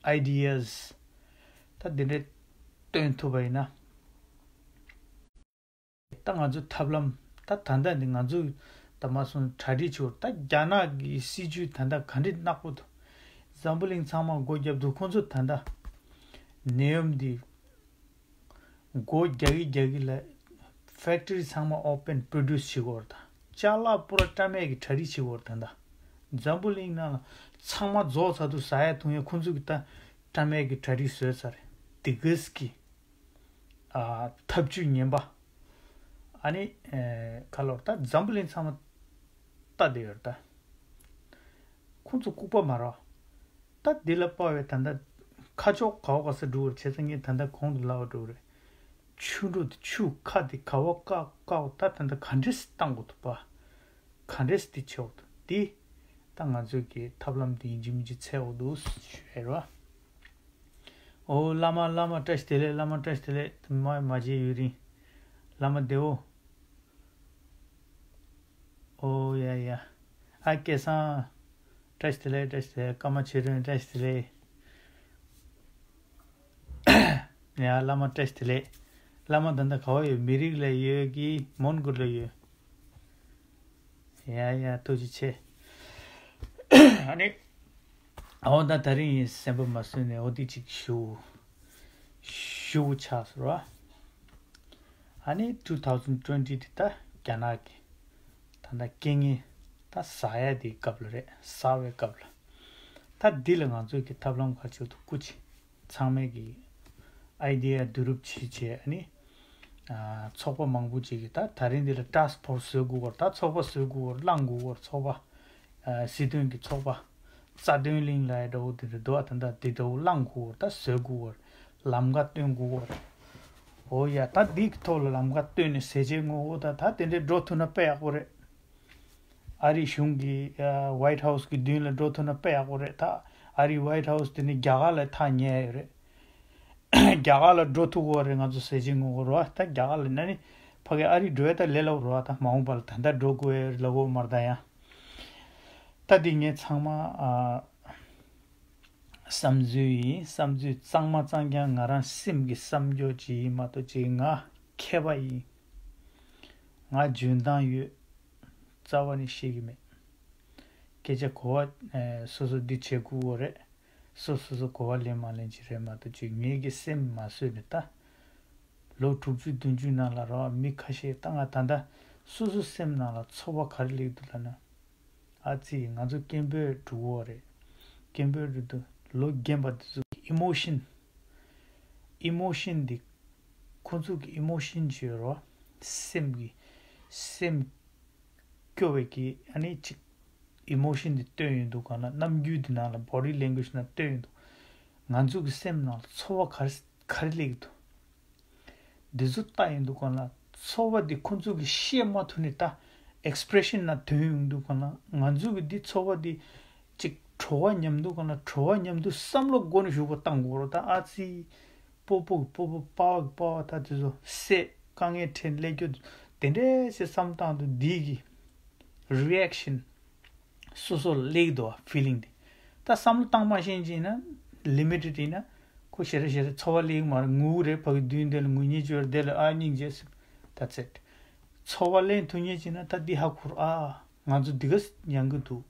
ཨ་ideas ད་དེ་འདྲའི་སྟོན་ཐུབ་པ་ཡིན་ན། ད་ང་ཚོ་ཐབས་ལམ་ད་ད་ལྟ་འདི་ང་ཚོ་ད་མ་སོང་གྲ་སྒྲིག་བྱེད། ད་རྒྱ་ནག་གི་སྲིད་ཇུས་ད་ལྟ་ག་འདྲའི་ནག་པོ་འདུག་འཛམ་བུ་གླིང་ཚང་མ་སྒོ་བརྒྱབ་འདུག་ཁོང་ཚོ་ད་ལྟ་ནད་ཡམས་འདི་སྒོ་རྒྱག་གི་རྒྱག་གི་ལ། factory ཚང་མ་open produce བྱེད་དགོས་རེད། ད་ཅ་ལག་པུ་ར་སྤྲ་མེད་ཀྱི་གྲ་སྒྲིག་བྱེད་དགོས་རེད། ད་ལྟ་འཛམ་བུ་གླིང་ནང་ལ་ཚང་མ་རྫོགས་ཚར་འདུག་ཟ་ཡ་འཐུང་ཡ་ཁོང་ཚོ་གི་ད་སྤྲ་མེད་ཀྱི་གྲ་སྒྲིག་བཟོས་ཚར་རེད། དེ་གས་ཀྱི་ཨ་ཐབས་ཇུས་ངན་པ། ཨ་ནི་ཨེ་ག་ལབ་ད། འཛམ་བུ་གླིང་ཚང་མ་ལྟ་བསྡད་ཡོད་རེད་ད། ཁོང་ཚོ་ལྐུགས་པ་མ་རེད། ད་འདི་ལ་དཔའ་བའི་ད་ལྟ་ཁ་ཕྱོགས་ག་བ་ག་ས་འགྲོ་བར་བྱས་ཙང་། ངས་ད་ལྟ་གོང་དུ་ལབ་པ་འགྲོ་རེད། ཆུ་འགྲོ་དེ་ཆུ་ཁ་དེ་ག་བ་བཀག་བཀག་ད་ད་ལྟ་ག་འདྲས་བཏང་དགོས་འདུག་པ། ག་འདྲས་དེ་བྱེད་དགོས་འདུག་དེ་ད་ང་ཚོས་ཀྱི་ཐབས་ལམ་དེ་ཡིན་གཅིག་མིན་གཅིག་འཚོལ་དགོས་འདུག་ཞུ་ཡ་རེད་བ། ཨོ་བླ་མ་བླ་མ་བཀྲ་ཤིས་བདེ་ལེགས། བླ་མ་བཀྲ་ཤིས་བདེ་ལེགས། མ་མ་མཇལ་ཡུན་རིང་། བླ་མ་བདེ་བོ། ཨོ་ཡ་ཡ། ཨ་སྐལ་བཟང་། བཀྲ་ཤིས་བདེ་ལེགས། བཀྲ་ཤིས་བདེ་ལེགས། ཀརྨ་ཆོས་སྒྲོན། བཀྲ་ཤིས་བདེ་ལེགས། ཡ་བླ་མ་བཀྲ་ཤིས་བདེ་ལེགས། བླ་མ་ད་ལྟ་ག་བ་ཡོད། མི་རིགས་ལ་ཡོད་ཀྱི་མོན་གྷོ་ལ་ཡོད། ཡ་ཡ་ཐུགས་རྗེ་ཆེ། ཨ་ནི་ཨོ་ད་ད་རིང་ཡིན་སེམས་པ་མ་བཟོད་ནས་འོ་དེ་ཅིག་ཞུ་ཞུ་ཆགས་སོང་ར། ཨ་ནི་two thousand twenty དེ་ད་རྒྱ་ནག་གི་ད་ད་རྐྱེན་ངན་ད་ཟ་ཡ་དེའི་སྐབས་ལ་རེད། ཟ་བའི་སྐབས་ལ། ད་འདི་ལ་ང་ཚོས་ཀྱི་ཐབས་ལམ་ག་ཅིག་འདུག་སྐུ་མཁྱེན། ཚང་མས་ཀྱི་ཨའི་ཌི་ཡ་བསྡུ་རུབ་བྱེད་བྱས། ཨ་ནི་ཨ་ཚོགས་པ་མང་པོ་ཅིག་གིས་ད་ད་རིང་འདི་ལ་task force བཟོ་དགོས་སྐོར། ད་ཚོགས་པ་བཟོ་དགོས་སྐོར། བླངས་དགོས་སྐོར། ཚོགས་པ་ཨ་སྲིད་དོན་གྱི་ཚོགས་པ། རྩ་དོན་གླིང་ལ་ཡ་འདྲ་བོ་དེ་འདྲ་འདུག་ཨ་ད་ད་དེ་འདྲ་བོ་བླངས་དགོས་སྐོར། ད་བཟོ་དགོས་སྐོར། ལམ་ཁ་སྟོན་དགོས་སྐོར། འོ་ཡ། ད་འདི་གི་ཐོག་ལ་ལམ་ཁ་སྟོན་ནས་ཟས་བཅད་ངོ་བོ་ད་ད་དེ་འདྲའི་འགྲོ་ཐུབ་ན་དཔེ་ཡག་པོ་རེད། ཨ་རིའི་གཞུང་གི་ཨ་White House གི་མདུན་ལ་འགྲོ་ཐུབ་ན་དཔེ་ཡག་པོ་རེད། ད་ཨ་རིའི་White House དེ་ནི་རྒྱ་གར་ལ་ཐག་ཉེ་ཡོད་རེད། རྒྱ་གར་ལ་འགྲོ་ཐུབ་ཀྱི་ཡོད་རེད། ང་ཚོ་ཟས་བཅད་ངོ་རྒོལ་རོ། ད་རྒྱ་གར་ལ་ན་ནི་ཕ་གི་ཨ་རི་འགྲོ་ཡ་ད་ལས་སླ་པོ་རོ། ད་མ་འོངས་པ་ལ་ད་ལྟ་འགྲོ་དགོས་ལ་གོ་མར་ད་ཡང་། ད་འདི་ངས་ཚང་མ་ཨ་བསམ་ཚུལ་ཡིན། བསམ་ཚུལ་གཙང་མ་གཙང་རྐྱང་ང་རང་སེམས་ཀྱི་བསམ་སྐྱོ་ཅིག་ཡིན་མ་གཏོགས་ཅིག་ང་མཁས་པ་ཡིན། ང་འཇོན་ཐང་ཡོད། རྩ་བ་ནས་བཤད་ཀྱི་མེད། སྐད་ཆ་གོ་བ་ཨེ་སོ་སོ་འདི་བྱེད་དགོས་ཀྱི་རེད། སོ་སོ་སོ་གོ་བ་ལེན་མ་ལེན་ཅིག་རེད་མ་གཏོགས་ཅིག་ངེད་ཀྱི་སེམས་མ་བཟོད་ནས་ད། ལོ་དྲུག་ཅུ་བདུན་ཅུ་ནང་ལ་རོ། མི་ཁ་ཤས་ད་ང་ད་ལྟ་སོ་སོ་སེམས་ནང་ལ་ཚོར་བ་ག་རེ་སླེབས་འདུག་ལབ་ན། ཨ་ཙི་ང་ཚོ་སྐད་འབོད་འགྲོ་གི་ཡོད་རེད། སྐད་འབོད་འགྲོ་དུས་ལོ་རྒན་པ་དེ་ཚོ་གི་emotion emotion འདི། ཁོ་ཚོ་གི་emotion ཅིག་ཡོད་རོ། སེམས་ཀྱི་སེམས་སྐྱོ་བའི་གི་ཨ་ནི་ཅིག་emotion འདི་སྟོན་ཡོང་དུས་གང་ལ་རྣམ་འགྱུར་འདི་ནང་ལ་body language ནང་སྟོན་ཡོང་དུས། ང་ཚོ་གི་སེམས་ནང་ལ་ཚོར་བ་ག་རེ་ག་རེ་སླེབས་ཀྱི་འདུག་འདི་ཚོ་ལྟ་ཡོང་དུས་གང་ལ་ཚོར་བ་འདི་ཁོ་ཚོ་གིས་བཤད་མ་ཐུབ་ནས་ད་ཨེག་སི་པི་རེ་ཤན་ནང་ཐོན་ཡོང་དུས་གང་ལ་ང་ཚོ་གི་འདི་ཚོར་བ་འདི་ཅིག་བྲོ་བ་མཉམ་དུ་གང་ལ་བྲོ་བ་མཉམ་དུ་བསམ་བློ་སྒོ་ནས་ཞུགས་པ་བཏང་དགོས་རེད། ད་ཨ་ཙི་སྤོ་སྤོ་གི་སྤོ་སྤོ་པ་བ་གི་པ་བ་ད་དེ་ཚོ་སད་དཀའ་ངལ་འཕྲད་སླེབས་རྒྱུ་དེ་འདྲས་ཞིག་བསམ་བཏང་དུས་འདི་གི་རི་ཨེག་ཤན་སོ་སོ་སླེབས་འདུག་ཕི་ལིང་དེ། ད་བསམ་བློ་བཏང་མ་ཤེས་ཅིག་ན་ལི་མི་ཊེཌ་ཡིན་ན་ཁོ་ཞེ་རེ་ཞེ་རེ་ཚོར་བ་སླེབས་མ་རེད། ངུ་གི་རེད། ཕ་གི་མདུན་དེ་ལ་ངུ་སྙིང་རྗེ་བར་དེ་ལ་ཨ་སྙིང་རྗེ་ཟེར། That's it། ཚོར་བ་ལེན་ཐུབ་མཁན་ཅིག་ན་ད་འདི་ཧ་གོ་རེད། ཨ་ང་ཚོ་འདི་ག་ཉན་གི་འདུག་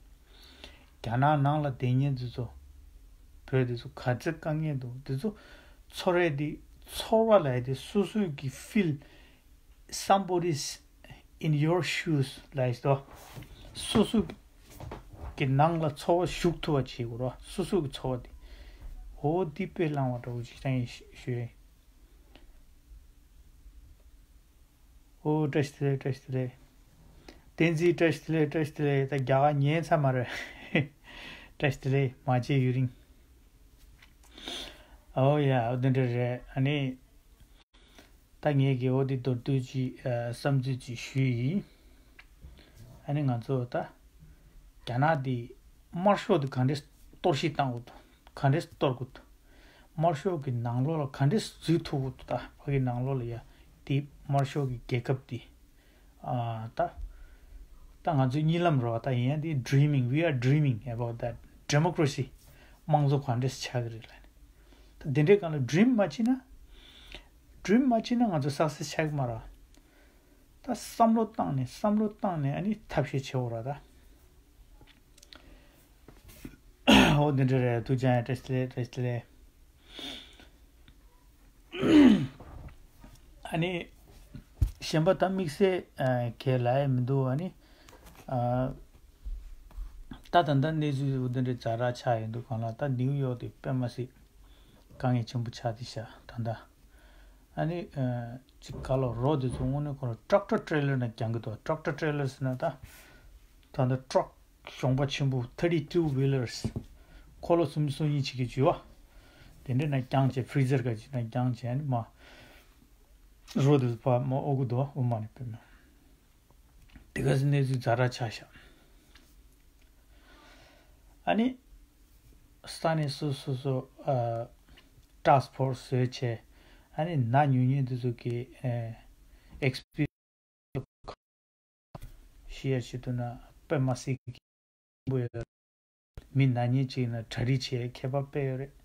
རྒྱ་ནག་ནང་ལ་བསྡད་མཁན་འདི་ཚོ་བོད་འདི་ཚོ་ག་ཚོད་དཀའ་ངལ་འདུག་འདི་ཚོ་ཚོར་རེད། འདི་ཚོར་བ་ལ་ཡ་དེ་སོ་སོའི་གི་ཕིལ somebody's in your shoes ལབ་ཡས་དོ། སོ་སོ་གི་ནང་ལ་ཚོར་བ་ཞུགས་ཐུབ་པ་བྱེད་དགོས་རོ། སོ་སོ་གི་ཚོར་བ་དེ། འོ་འདི་དཔེ་བླངས་པ་འདྲ་བོ་ཅིག་ཀྱང་ཡིན་ཞུ་ཡས། འོ་བཀྲ་ཤིས་བདེ་ལེགས། བཀྲ་ཤིས་བདེ་ལེགས། བསྟན་འཛིན་བཀྲ་ཤིས་བདེ་ལེགས། བཀྲ་ཤིས་བདེ་ལེགས། ད་རྒྱ་གར་ཉན་ཚར་མ་རེད། བཀྲ་ཤིས་བདེ་ལེགས། མ་བརྗེད་ཡུན་རིང་། ཨོ་ཡ་འོ་དེ་འདྲ་རེད། ཨ་ནི། ད་ངས་ཀྱི་འོ་དེ་མདོར་བསྡུས་ཀྱི་ཨ་བསམ་ཚུལ་ཅིག་ཞུས་ཡིན། ཨ་ནི་ང་ཚོ་ད་རྒྱ་ནག་འདི་དམར་ཤོག་འདི་ག་འདྲས་གཏོར་བཤིག་བཏང་དགོས་འདུག་ག་འདྲས་གཏོར་དགོས་འདུག་དམར་ཤོག་གི་ནང་ལོགས་ལ་ག་འདྲས་འཛུལ་ཐུབ་དགོས་འདུག་ད་ཕ་གི་ནང་ལོགས་ལ་ཡ་འདི་དམར་ཤོག་གི་རྒྱལ་ཁབ་འདི་ཨ་ད་ད་ང་ཚོའི་གཉིད་ལམ་རེད་བ། ད་ཡིན་ཡང་འདི་dreaming, we are dreaming about that democracy. དམངས་གཙོ་ག་འདྲས་ཆགས་ཀྱི་རེད་ལབ་ནས། ད་དེ་འདྲའི་སྒང་ལ་ཌི་རིམ་མ་བྱེད་ན། ཌི་རིམ་མ་བྱེད་ན་ང་ཚོ་སག་སེ་སི་ཆགས་ཀྱི་མ་རེད། ད་བསམ་བློ་བཏང་ནས་བསམ་བློ་བཏང་ནས་ཨ་ནི་ཐབས་ཤེས་བྱེད་དགོས་རེད་ད། འོ་དེ་འདྲ་རེད། ཐུགས་རྗེ་ཆེ། བཀྲ་ཤིས་བདེ་ལེགས། བཀྲ་ཤིས་བདེ་ལེགས། ཨ་ནི་གཞན་པ་ད་དམིགས་བསལ་གས་ལབ་ཡས་མི་འདུག་ཨ་ནི་ད་ད་ལྟ་གནས་ཚུལ་འོ་དེ་འདྲ་ཛ་དྲག་ཆགས་ཡོང་དུས་གང་ལ་ད་ནིའུ་ཡོག་དེ་དཔེ་མ་སྲིད་དཀའ་ངལ་ཆེན་པོ་ཆགས་བསྡད་ཤག་ད་ལྟ། ཨ་ནི་ཨ་ཅིག་ག་ལོ་རོ་དེ་ཚོ་དངོས་གནས་ཁོ་རང་ཊེག་ཊར་ཊེ་རེ་ལར་ནང་རྒྱག་གི་འདུག་ཊེག་ཊར་ཊེ་རེ་ལར་ཟེར་ན་ད་ད་ལྟ་ཊྲག་གཞོང་པ་ཆེན་པོ་thirty two wheelers འཁོར་ལོ་སུམ་ཅུ་སོ་གཉིས་བྱེད་ཀྱི་འཇུ་བ་དེ་འདྲ་ནང་རྒྱག་བྱས། ཕི་རི་ཛར་ག་ཅིག་ནང་རྒྱག་བྱས། ཨ་ནི་མ་རོ་དེ་ཚོ་ཕར་མ་ཨོ་གི་འདུག་ཨོ་མ་ནི་དཔེ་མ། དེ་ག་ཚོད་གནས་ཚུལ་ཛ་དྲག་ཆགས་ཤག་ཨ་ནི་ས་གནས་སོ་སོ་སོ་ཨ་ཊཱསྐ་ཕོར་སི་བཟོས་བྱས། ཨ་ནི་ན་ཉུང་ཉུང་དེ་ཚོ་གི་ཨེག་སི་པི་རི་ཡན་སི་ཤེར་བྱེད་ཐུབ་ན་དཔེ་མ་སྲིད་ཀྱི་ཆེན་པོ་ཡོད་རེད། མི་ན་ཉིན་གཅིག་ན་གྲ་སྒྲིག་བྱེད་ཡས་ཁྱད་པར་དཔེ་ཡོད་རེད།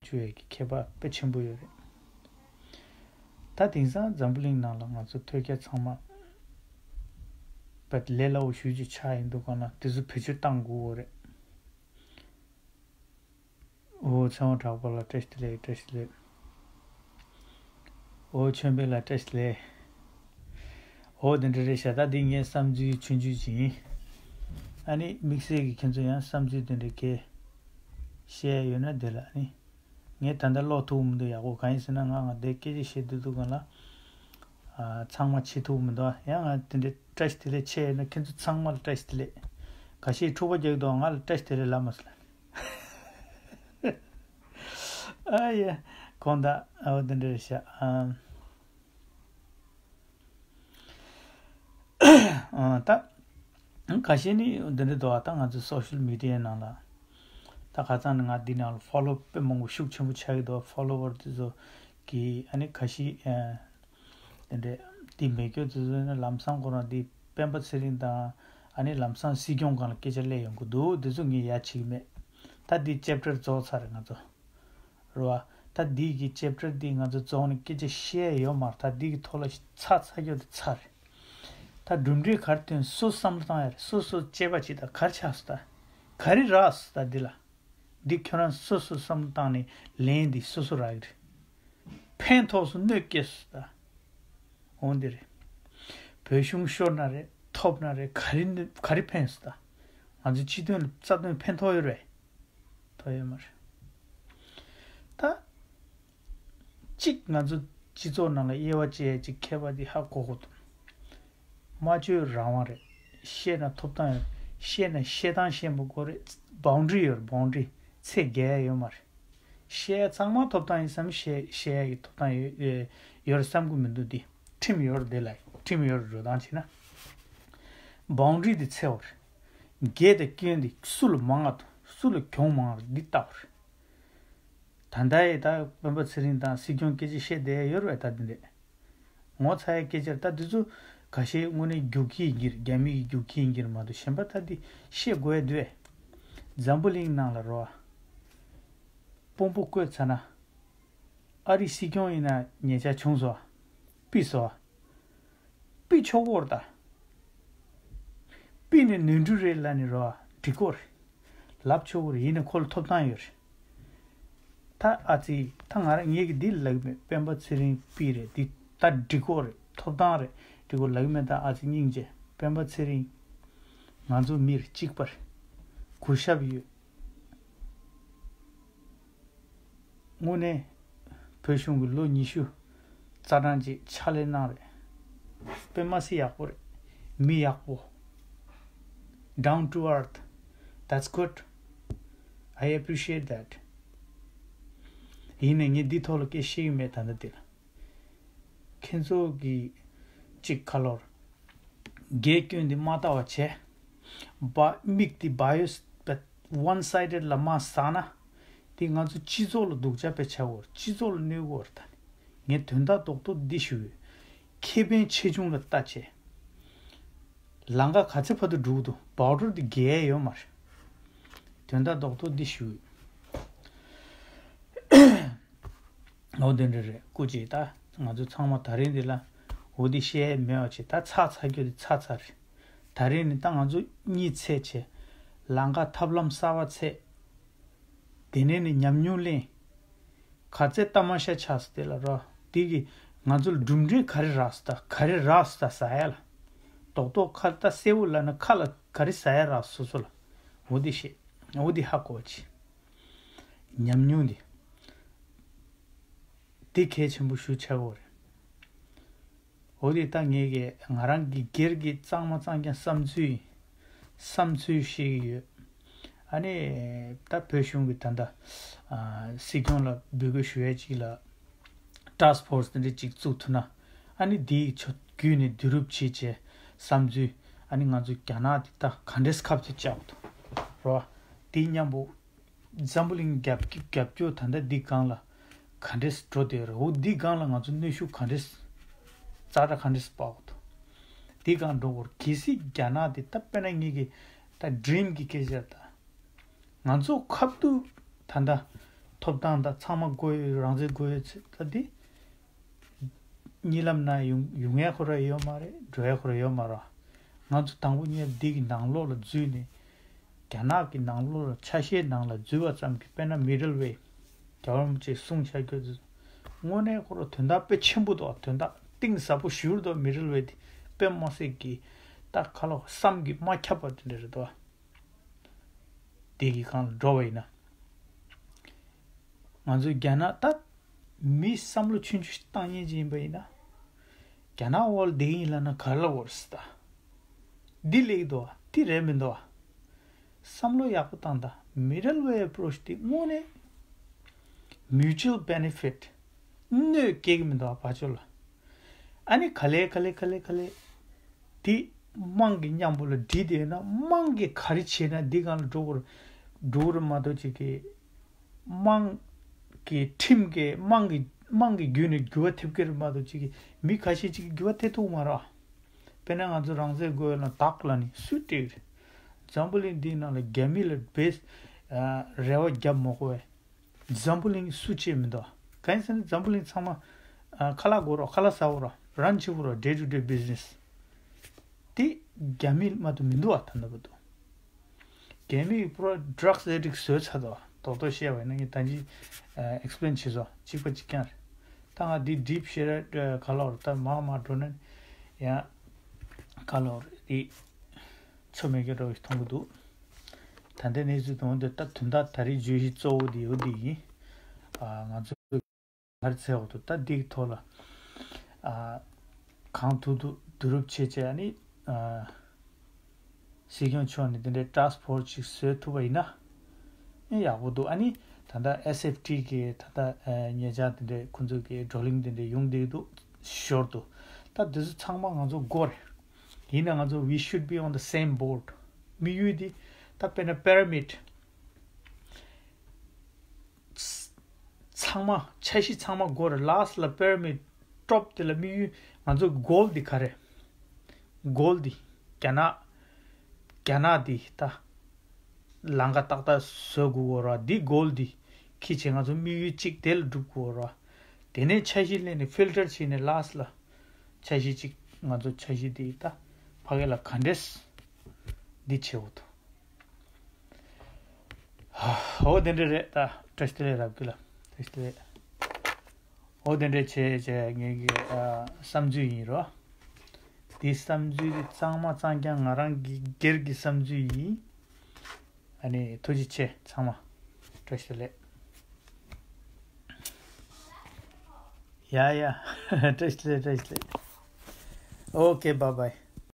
བཅུག་ཡས་ཀྱི་ཁྱད་པར་དཔེ་ཆེན་པོ་ཡོད་རེད། ད་དེང་སང་འཛམ་བུ་གླིང་ནང་ལ་ང་ཚོ་ཐོས་རྒྱ་ཚང་མ་བད་ལས་སླ་བོ་ཞེ་ཅིག་ཆགས་ཡོང་དུས་གང་ལ་དེ་ཚོ་བེད་སྤྱོད་བཏང་དགོས་རེད། འོ་ཚེ་དབང་གྲགས་པ་ལགས་བཀྲ་ཤིས་བདེ་ལེགས། བཀྲ་ཤིས་བདེ་ལེགས། འོ་ཆོས་འཕེལ་ལགས་བཀྲ་ཤིས་བདེ་ལེགས། འོ་དེ་འདྲ་རེད་ཤག་ད་འདི་ངའི་བསམ་ཚུལ་ཆུང་ཆུང་ཅིག་ཡིན། ཨ་ནི་དམིགས་བསལ་གྱི་ཁྱེད་ཚོ་ཡང་བསམ་ཚུལ་དེ་འདྲ་གས་བཤད་ཡོད་ན་དེ་ལ་ཨ་ནི་ངས་ད་ལྟ་ཀློག་ཐུབ་མི་འདུག་ཡག་པོ། གང་ཡིན་ཟེར་ན་ང་ང་འདི་སྐད་ཆ་བཤད་དུས་དུས་གང་ལ་ཨ་ཚང་མ་བྱེད་ཐུབ་མི་འདུག་ཡང་ང་དེ་འདྲ་བཀྲ་ཤིས་བདེ་ལེགས་བྱས་ཡོད་ན་ཁྱེད་ཚོ་ཚང་མ་ལ་བཀྲ་ཤིས་བདེ་ལེགས། ཁ་ཤས་འཁྲུག་པ་རྒྱག་གི་འདུག་ང་ལ་བཀྲ་ཤིས་བདེ་ལེགས་ལབ་མ་སོང་ལ། ཨ་ཡ། དགོངས་དག་ཨོ་དེ་འདྲ་རེད་ཤག་ཨ། ཨ་ད། ཁ་ཤས་ནི་འདི་འདྲ་འདུག་ཨ་ད་ང་ཚོ་སོ་ཤལ་མི་ཌི་ཡའི་ནང་ལ། ད་ཁ་སང་ནི་ང་འདི་ནང་ལ་ཕོ་ལོ་ཝར་དཔེ་མང་པོ་ཤུགས་ཆེན་པོ་ཆགས་ཀྱི་འདུག་ཕོ་ལོ་ཝར་དེ་ཚོ་གི་ཨ་ནི་ཁ་ཤས་ཨ། དེ་འདྲས་དེ་མེད་རྒྱུ་དེ་ཚོ་ནི་ལམ་སང་ཁོ་རང་དེ་སྤེན་པ་ཚེ་རིང་དང་ཨ་ནི་ལམ་སང་སྲིད་སྐྱོང་སྒང་ལ་སྐད་ཆ་སླེབས་ཡོང་གི་འདུག་དེ་ཚོ་ངས་ཡ་བྱེད་ཀྱི་མེད། ད་འདི་ཅེབ་ཊར་རྫོགས་ཚར་རེད་ང་ཚོ། རེད་བ། ད་འདི་གི་ཅེབ་ཊར་འདི་ང་ཚོ་རྫོགས་ནས་སྐད་ཆ་བཤད་ཡོད་མ་རེད། ད་འདི་གི་ཐོག་ལ་ཚར་ཚར་རྒྱུ་དེ་ཚར་རེད། ད་གྲུབ་འབྲས་ག་རེ་ཐོན་སོ་སོ་བསམ་བློ་བཏང་ཡ་རེད། སོ་སོ་དཔྱད་པ་བྱེད། ད་ག་རེ་ཆགས་སོང་། ད་ག་རེ་རག་སོང་། ད་འདི་ལ། འདི་ཁྱོད་རང་སོ་སོ་བསམ་བློ་བཏང་ནས་ལན་འདི་སོ་སོ་རག་གི་རེད། ཕན་ཐོགས་སོང་། གནོད་སྐྱེལ་སོང་། ད་འོང་འདི་རེད། བོད་གཞུང་ཤོར་ན་རེད། ཐོབ་ན་རེད། ག་རེ་གནོད་ག་རེ་ཕན་སོང་། ད་ང་ཚོའི་སྤྱི་དོན་ལ་རྩ་དོན་ཕན་ཐོགས་ཡོད་རེད། ཐོགས་ཡོད་མ་རེད། ད་གཅིག་ང་ཚོ་སྤྱི་ཚོགས་ནང་ལ་དབྱེ་བ་འབྱེད་ཡ་གཅིག་ཁྱད་པར་འདི་ཧ་གོ་དགོས་འདུག་སྨྲ་བརྗོད་རང་དབང་རེད། བཤད་ན་ཐོབ་ཐང་ཡོད། བཤད་ན་བཤད་སྟངས་ཤེས་པ་དགོས་རེད། བའུན་ཌ་རི་ཡོད་རེད། བའུན་ཌ་རི། ཚེ་རྒྱལ་ཡ་ཡོད་མ་རེད། བཤད་ཡ་ཚང་མ་ཐོབ་ཐང་ཡིན་བསམ། བཤད་བཤད་ཡ་གི་ཐོབ་ཐང་ཡོད་ཡོད་ཡོད་རེད་བསམ་གི་མི་འདུག་འདི་ཁྲིམས་ཡོད་རེད། དེ་ལ་ཁྲིམས་ཡོད་རེད། འགྲོ་སྟངས་བྱས་ན། བའུན་ཌ་རི་དེ་འཚོལ་བ་རེད། དགེ་དང་སྐྱོན་དེ་སུ་ལ་མང་ང་དང་སུ་ལ་གྱོང་མང་ང་རེད། འདི་བལྟ་བ་རེད། ད་ལྟ་ཡི་ད་སྤེན་པ་ཚེ་རིང་དང་སྲིད་སྐྱོང་སྐད་ཆ་བཤད་བསྡད་ཡོད་རེད་པས། ད་འདི་འདྲས་ངོ་ཚ་ཡ་སྐད་ཆ་རེད། ད་འདི་ཚོ་ཁ་ཤས་དངོས་གནས་རྒྱུག་ཁྱི་ཡིན་གྱི་རེད། རྒྱ་མི་གི་རྒྱུག་ཁྱི་ཡིན་གྱི་རེད་མ་གཏོགས། གཞན་པ་ད་འདི་བཤད་དགོས་ཡ་འདུག་པས། འཛམ་བུ་གླིང་ནང་ལ་རོ། དཔོན་པོ་བསྐོས་ཚར་ན། ཨ་རི་སྲིད་སྐྱོང་ཡིན་ན་ཉེ་ཆར་བྱུང་སོང་། ཕུད་སོང་། ཕུད་ཆོག་གི་རེད་ད། ཕུད་ནས་ནོར་འཁྲུལ་རེད་ལབ་ནས་རོ། འགྲིག་གི་རེད། ལབ་ཆོག་གི་རེད། ཡིན་ན་ཁོ་ལ་ཐོབ་ཐང་ཡོད་རེད། ད་ཨ་ཙི། ད་ང་རང་ངེད་ཀྱིས་འདི་ལབ་གི་མེད། སྤེན་པ་ཚེ་རིང་ཕུད་རེད། འདི་ད་འགྲིག་གི་རེད། ཐོབ་ཐང་རེད། འགྲིག་གི་རེད་ལབ་གི་མེད། ད་ཨ་ཙི་སྙིང་རྗེ། སྤེན་པ་ཚེ་རིང་ང་ཚོ་མི་རེད། གཅིག་པ་རེད། གུས་ཞབས་ཡོད། དངོས་གནས་བོད་གཞུང་གིས་ལོ་ཉི་ཤུ་རྩ་གྲངས་ཅིག་ཕྱག་ལས་གནང་རེད། དཔེ་མ་སྲིད་ཡག་པོ་རེད། མི་ཡག་པོ། Down to earth. That's good. I appreciate that. ཡིན་ནའི་ངས་འདི་ཐོག་ལ་སྐད་བཤད་ཀྱི་མེད། ད་ལྟ་འདི་ལ། ཁྱེད་ཚོ་གིས་གཅིག་ཁ་ལོར། དགེ་སྐྱོན་འདི་མ་ལྟ་བ་བྱས། བ་མིག་འདི་བ་ཡོད་པ་one sided ལ་མ་ཟག་ན། འདི་ང་ཚོ་སྤྱི་ཚོགས་ལ་སྡུག་ཅག་དཔེ་ཆགས་ཡོད་རེད། སྤྱི་ཚོགས་ལ་གནོད་ཡོད་རེད། ད་ནི་ངས་དོན་དག་རྡོག་རྡོག་འདི་ཞུ་ཡོད། ཁེ་ཕན་ཆེ་ཆུང་ལ་ལྟ་བྱས། ལམ་ཁ་ག་ཚད་བར་དུ་འགྲོ་གི་འདུག་བའོ་ཌར་འདི་བརྒལ་ཡ་ཡོད་མ་རེད། དོན་དག་རྡོག་རྡོག་འདི་ཞུ་ཡོད། འོ་དེ་འདྲ་རེད། སྐུ་མཁྱེན། ད་ང་ཚོ་ཚང་མ་ད་རིང་འདི་ལ་འོ་འདི་བཤད་མེད་པ་བྱས། ད་ཚར་ཚར་རྒྱུ་དེ་ཚར་ཚར་རེད། ད་རིང་ནི་ད་ང་ཚོ་གཉིད་སད་བྱས། ལམ་ཁ་ཐབས་ལམ་གསར་པ་འཚོལ། དེ་ནས་ནི་ཉམས་མྱོང་ལེན། ག་ཚད་ལྟ་མ་ཤ་ཆགས་སོང་དེ་ལ་རོ། དེ་གིས་ང་ཚོ་ལ་གྲུབ་འབྲས་ག་རེ་རག་སོང་། ད་ག་རེ་རག་སོང་། ད་ཟེར་ཡ་ལ། རྡོག་རྡོག་ཁ་ད་གསལ་པོ་ལབ་ན་ཁ་ལ་ག་རེ་ཟེར་ཡ་རག་སོ་སོ་ལ། འོ་འདི་བཤད། འོ་འདི་ཧ་གོ་བྱས། ཉམས་མྱོང་འདི། འདི་གལ་ཆེན་པོ་ཞེ་པོ་ཆགས་ཀྱི་ཡོད་རེད། འོ་འདི་ད་ངས་ཀྱི་ང་རང་གི་སྒེར་གྱི་གཙང་མ་གཙང་རྐྱང་བསམ་ཚུལ་ཡིན། བསམ་ཚུལ་བཤད་ཀྱི་ཡོད། ཨ་ནི། ད་བོད་གཞུང་གི་ད་ལྟ་ཨ་སྲིད་སྐྱོང་ལ་འབོད་སྐུལ་ཞུ་ཡ་གཅིག་ལ། ཊཱསྐ་ཕོར་སི་དེ་འདྲ་གཅིག་བཙུགས་ཐུབ་ན། ཨ་ནི་དེའི་ཕྱོགས་བརྒྱུད་ནས་བསྡུ་རུབ་བྱེད་བྱས་བསམ་ཚུལ། ཨ་ནི་ང་ཚོ་རྒྱ་ནག་དེ་ད་ག་འདྲས་ཁ་གཏད་བཅག་ཐུབ་རོ། དེ་མཉམ་པོ། འཛམ་བུ་གླིང་རྒྱབ་རྒྱབ་སྐྱོར་ད་ལྟ་འདི་སྒང་ལ་ག་འདྲས་འགྲོ་བསྡད་རེད། འོ་འདི་སྒང་ལ་ང་ཚོ་གནོན་ཤུགས་ག་འདྲས། ཛ་དྲག་ག་འདྲས་སྤར་དགོས་འདུག་འདི་སྒང་འགྲོ་དགོས་རེད། གལ་སྲིད་རྒྱ་ནག་དེ་ད་དཔེར་ན་ངེད་ཀྱི་ད་ཌི་རིམ་གྱི་སྐད་ཆ་རེད་ད། ང་ཚོ་ཁ་ཐུག་ད་ལྟ་ཐོབ་ཐང་དང་ཚང་མ་དགོས་ཡོད། རང་བཙན་དགོས་ཡོད་ཚེ་ད་འདི། གཉིད་ལམ་ན་ཡོང་ཡོང་ཡས་ཁོ་ར་ཡོད་མ་རེད། འགྲོ་ཡས་ཁོ་ར་ཡོད་མ་རེད། ང་ཚོ་དང་པོ་ཉིད་འདི་གི་ནང་ལོགས་ལ་འཛུལ་ནས། རྒྱ་ནག་གི་ནང་ལོགས་ལ་ཆ་ཤས་ནང་ལ་འཛུལ་བ་ཙམ་གྱིས། དཔེར་ན་མི་ཌལ་ཝེ། རྒྱལ་བ་རིན་པོ་ཆེས་གསུངས་བཞག་རྒྱུ་དེ། དངོས་གནས་ཁོ་ར་དོན་དག་དཔེ་ཆེན་པོ་འདུག་དོན་དག་གཏིང་ཟབ་པོ་ཞེ་པོ་འདུག་མི་ཌལ་ཝེ་དེ་དཔེ་མ་སྲིད་ཀྱི་ད་ཁ་ལོ་བསམ་གྱིས་མ་ཁྱབ་པ་དེ་འདྲ་རེད་འདུག་དེ་གི་སྒང་ལ་འགྲོ་བ་ཡིན་ན། ང་ཚོ་རྒྱ་ནག་ད་མི་བསམ་བློ་ཆུང་ཆུང་ཞིག་བཏང་མཁན་ཅིག་ཡིན་པ་ཡིན་ན། རྒྱ་ནག་འོག་ལ་བསྡད་ཀྱི་ཡིན་ལབ་ན་ག་རེ་ལབ་དགོས་རེད་ཟེར་ད། འདི་ལེགས་འདུག་བ། འདི་རེད་མི་འདུག་བ། བསམ་བློ་ཡག་པོ་བཏང་དང་། མི་ཌལ་ཝེ་ཨེ་པོ་རོ་ཆི་དེ་དངོས་གནས་mutual benefit གནོད་སྐྱེལ་གྱི་མི་འདུག་བ། ཕར་ཕྱོགས་ལ། ཨ་ནི་ག་ལེ་ག་ལེ་ག་ལེ་ག་ལེ། དེ་དམངས་ཀྱི་མཉམ་པོ་ལ་སྒྲིལ་བསྡད་ན། དམངས་ཀྱིས་ག་རེ་བྱས་ན་འདི་སྒང་ལ་འགྲོ་དགོས་རེད། འགྲོ་དགོས་རེད་མ་གཏོགས། ཅིག་གིས་དམངས་ཀྱི་ཁྲིམས་ཀྱིས་དམངས་ཀྱི་དམངས་ཀྱི་བརྒྱུད་ནས་འགྱུར་བ་ཐེབས་ཀྱི་རེད་མ་གཏོགས། ཅིག་གིས་མི་ཁ་ཤས་ཅིག་གིས་འགྱུར་བ་ཐེབས་ཐུབ་མ་རེད། དཔེར་ན་ང་ཚོ་རང་བཙན་དགོས་ལ་དྭགས་ལ་ནི་སུས་སྤྲད་རེད། འཛམ་བུ་གླིང་འདིའི་ནང་ལ་རྒྱ་མི་ལ་བེས་རེ་བ་བརྒྱབ་མ་དགོས་པས། འཛམ་བུ་གླིང་སུ་གཅིག་མི་འདུག་གང་ཡིན་ཟེར་ན་འཛམ་བུ་གླིང་ཚང་མ་ཨ་ཁ་ལག་དགོས་རོགས། ཁ་ལག་ཟ་དགོས་རོགས། རན་བྱེད་དགོས་རོགས། day to day business དེ་རྒྱ་མི་མ་གཏོགས་མི་འདུག་བ། ད་ལྟ་བར་དུ་རྒྱ་མིས་པུ་ར་ཌག་སི་ཨེ་ཌིག་བཟོས་ཚར་འདུག་བ། རྡོག་རྡོག་བཤད་པ་ཡིན་ན་ངས་ད་ཅི་ཨེག་སི་པི་ལེན་བྱས་སོང་། གཅིག་པ་གཅིག་རྐྱང་རེད། ད་ང་འདི་ཌིབ་བཤད་ར་ཁ་ལོར་ད་མང་མང་འགྲོ་ན་ཡང་ཁ་ལོར་རེད། ཚོ་མེད་མཁན་འདྲ་བོ་ཞིག་མཐོང་གི་འདུག་ད་ལྟའི་གནས་ཚུལ་དང་འདི་ལྟ་དོན་དག་ད་རེས་བརྗོད་གཞི་གཙོ་བོ་འདི་འོ་འདི་ཡིན། ཨ་ང་ཚོ་ག་རེ་འཚོལ་དགོས་འདུག་ད་འདི་གི་ཐོག་ལ་ཨ་གང་ཐུབ་ཐུབ་བསྡུ་རུབ་བྱེད་བྱས་ནི་ཨ་སྲིད་སྐྱོང་མཆོག་ནས་འདི་འདྲའི་ཊཱསྐ་ཕོར་སི་ཅིག་བཟོས་ཐུབ་པ་ཡིན་ན། ཡག་པོ་འདུག་ཨ་ནི་ད་ལྟ་S F T གི་ད་ལྟ་ཉེ་ཆར་དེ་འདྲའི་ཁོང་ཚོ་གི་བགྲོ་གླེང་དེ་འདྲའི་ཡོང་བསྡད་འདུག་ཞོར་དུ། ད་དེ་ཚོ་ཚང་མ་ང་ཚོ་དགོས་རེད། ཡིན་ན་ང་ཚོ we should be on the same boat. དམིགས་ཡུལ་འདི་ད་དཔེར་ན་པི་ར་མིཌ་ཚང་མ་འཆར་གཞི་ཚང་མ་དགོས་རེད། ལ་སི་ལ་པི་ར་མིཌ་ཊོབ་དེ་ལ་དམིགས་ཡུལ། ང་ཚོ་གོལ་འདི་ག་རེ། གོལ་འདི་རྒྱ་ནག་རྒྱ་ནག་འདི་ད་ལམ་ཁ་ཏག་ཏག་བཟོ་དགོས་ར། འདི་གོལ་འདི་ཁྱེད་ཆེ་ང་ཚོ་དམིགས་ཡུལ་གཅིག་དེ་ལ་སྒྲུབ་དགོས་ར། དེ་ནས་འཆར་གཞི་ལེན་ནས་ཕིལ་ཊར་བྱས་ནས་ལ་སི་ལ་འཆར་གཞི་གཅིག་ང་ཚོ་འཆར་གཞི་འདི་ད་ཕ་གི་ལ་ག་འདྲས་འདི་བྱེད་འོ་དོ། ཨོ་དེ་འདྲ་རེད། ད་བཀྲ་ཤིས་བདེ་ལེགས་རབ་རྒྱུ་ལ། བཀྲ་ཤིས་བདེ་ལེགས། ཨོ་དེ་འདྲ་བྱས་བྱས་ངེད་ཀྱི་ཨ་བསམ་ཚུལ་ཡིན་རོ། འདི་བསམ་ཚུལ་འདི་གཙང་མ་གཙང་རྐྱང་ང་རང་གི་སྒེར་གྱི་བསམ་ཚུལ་ཡིན། ཨ་ནི་ཐུགས་རྗེ་ཆེ་ཚང་མ། བཀྲ་ཤིས་བདེ་ལེགས། ཡ་ཡ། བཀྲ་ཤིས་བདེ་ལེགས། བཀྲ་ཤིས་བདེ་ལེགས། Okay, bye bye.